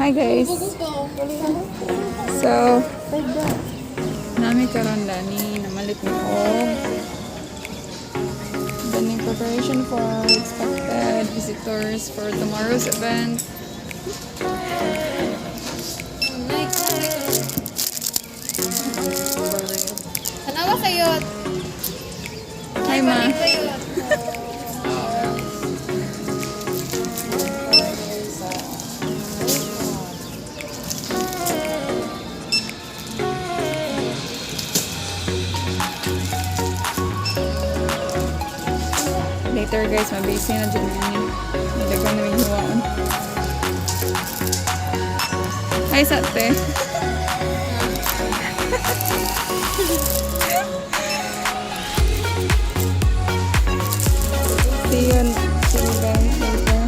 Hi, guys. So, nami karon dani namalit mi og dani preparation for expected visitors for tomorrow's event. Tanawa kayo. Hi, ma. Kayo. Later, guys, mabisi na dyan ninyo. May daghan na may hiwaon. Hi, Sate. See you, see you guys later.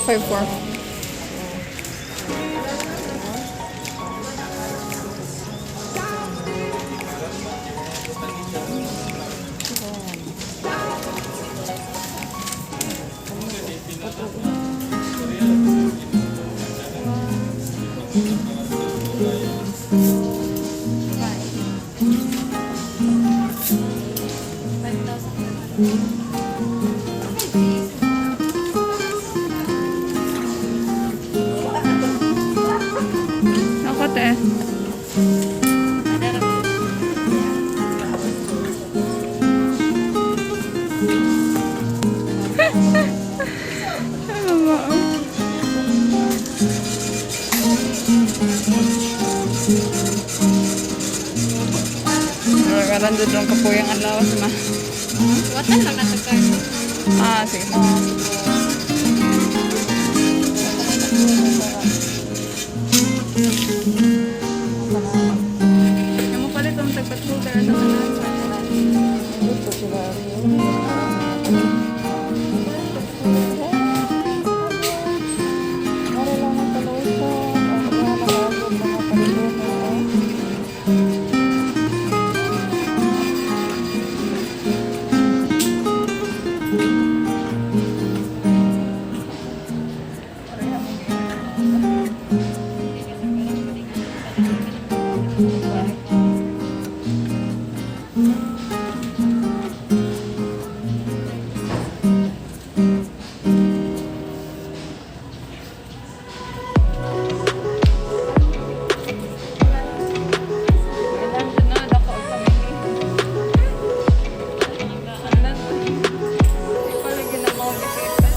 5-4. Ako, te. Ay, mama, oh. Karan doon lang kapuyang ang lawas, ma. Watan lang natagal. Ah, sige. Yung mo palit ang tagpatrol sa tanan. Kailan sunod ako og pamili. Andan. Di pa lagi na mo bisita.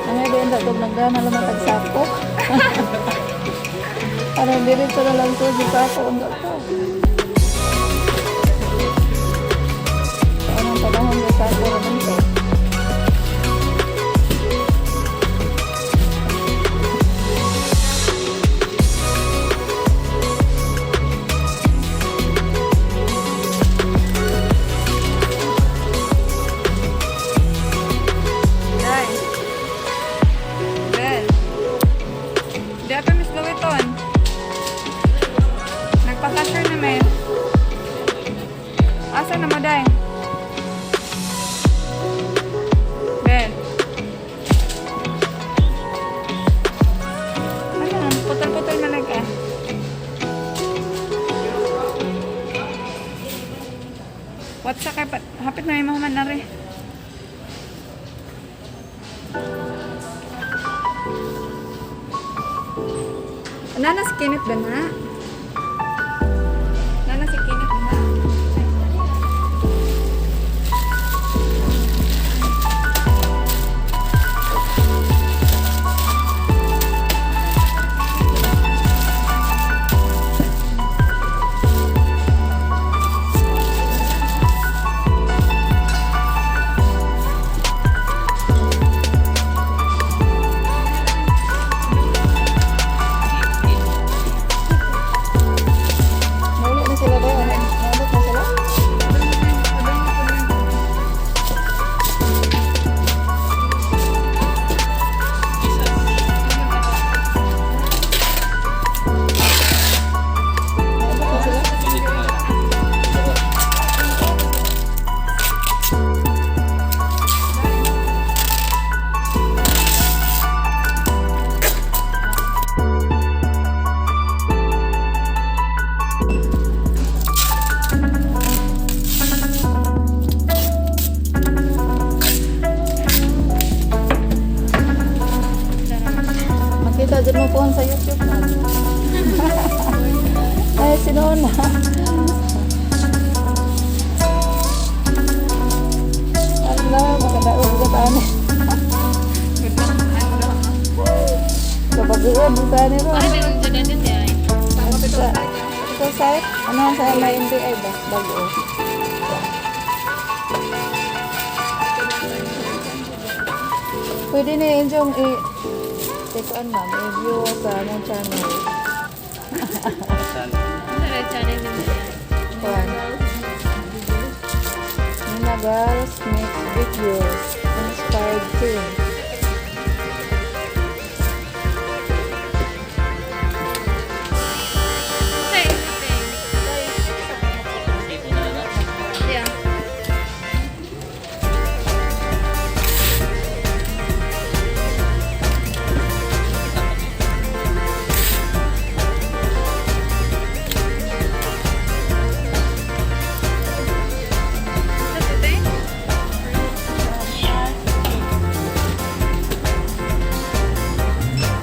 Ano din sa itong langgana lang tagsako. Ano diretso na lang to sa sako ang gato. Sa anong panahon sa sako naman to. Day. Ben. Di pa Miss Loweton. Nagpa-cashier na may. Asa na mo, Day? Ben. Ano? Putol-putol man ka. What's sa kay hapit na may mahuman na rin. Nana si Kenneth ba na? Nana si Kenneth ba na? Dyan mo po sa YouTube na. Ay, sino na? Ala, makadaog ka tani. Good luck. Ano daw? Kabaguan mo tani ro. Ay, meron dyan din ay. Sa, ito site? Ano ang sa may MBI ba? Bago. Pwede na yun yung i... Tekuan ma'am, i-view sa among channel. Ano rin channel nila? Kuan. Nina Girls makes videos. Inspired team. Okay. Yeah. That's the thing?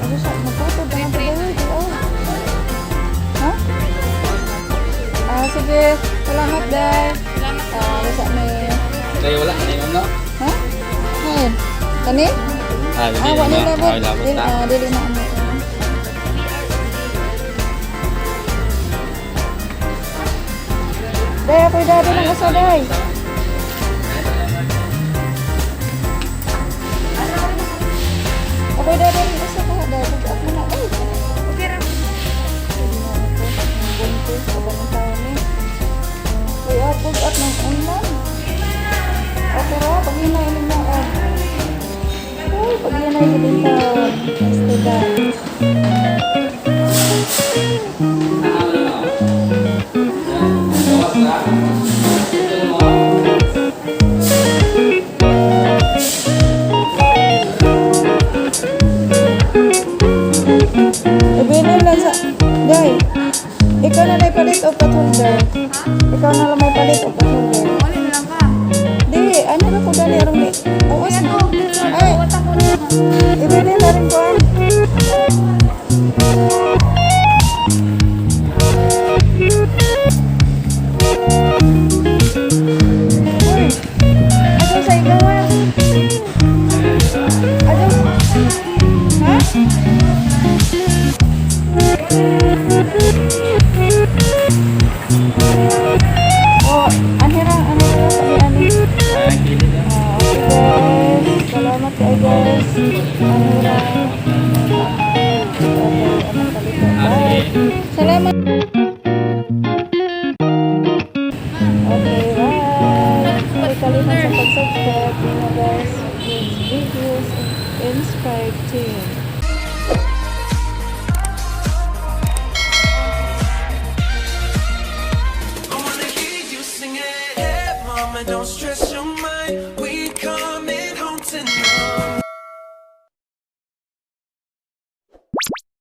Ano siya? Magputod na nga pala. Oh. Ha? Ah, sige. Salamat, Day. Salamat. Ah, basta may. Kayo wala, ano yun, no? Ha? Ayun. Kani? Ah, dili Ah, wala na. na. Ah, labot Dili, na. ah, dili na ano. Day, ako'y dati ng asa, Day. Ako'y dati ng asa ka, Day. Pag-up mo na. Ay! Okay ra. Sige na ako. Ang buntis. Aba ng tao ni. Uy, ah, pag-up ng unan. Okay ra, pag-hinay mo ah. Uy, pag-hinay ko din tao. Nice to die. Gawas na. Ito mo. Ibinin lang sa. Day, ikaw na may palit o potholder? Ikaw na lang may palit o potholder? Wala na lang ka. Di, ano na ko dali arong di. Oo, ay, ibinin na rin ko. Ah. Uy, ano sa ikaw ah? Ano? Ha? Oh, anira, anira, sabi ani. Ah, kilid na. Ah, okay guys. Salamat kayo guys. Anira. Okay, anong palito. Ah, Bye. sige. Salamat. Okay, bye. Huwag kalimutan sa pag-subscribe. Nina guys, with videos and inspired team. I wanna hear you sing it. Hey, mama, don't stress your mind.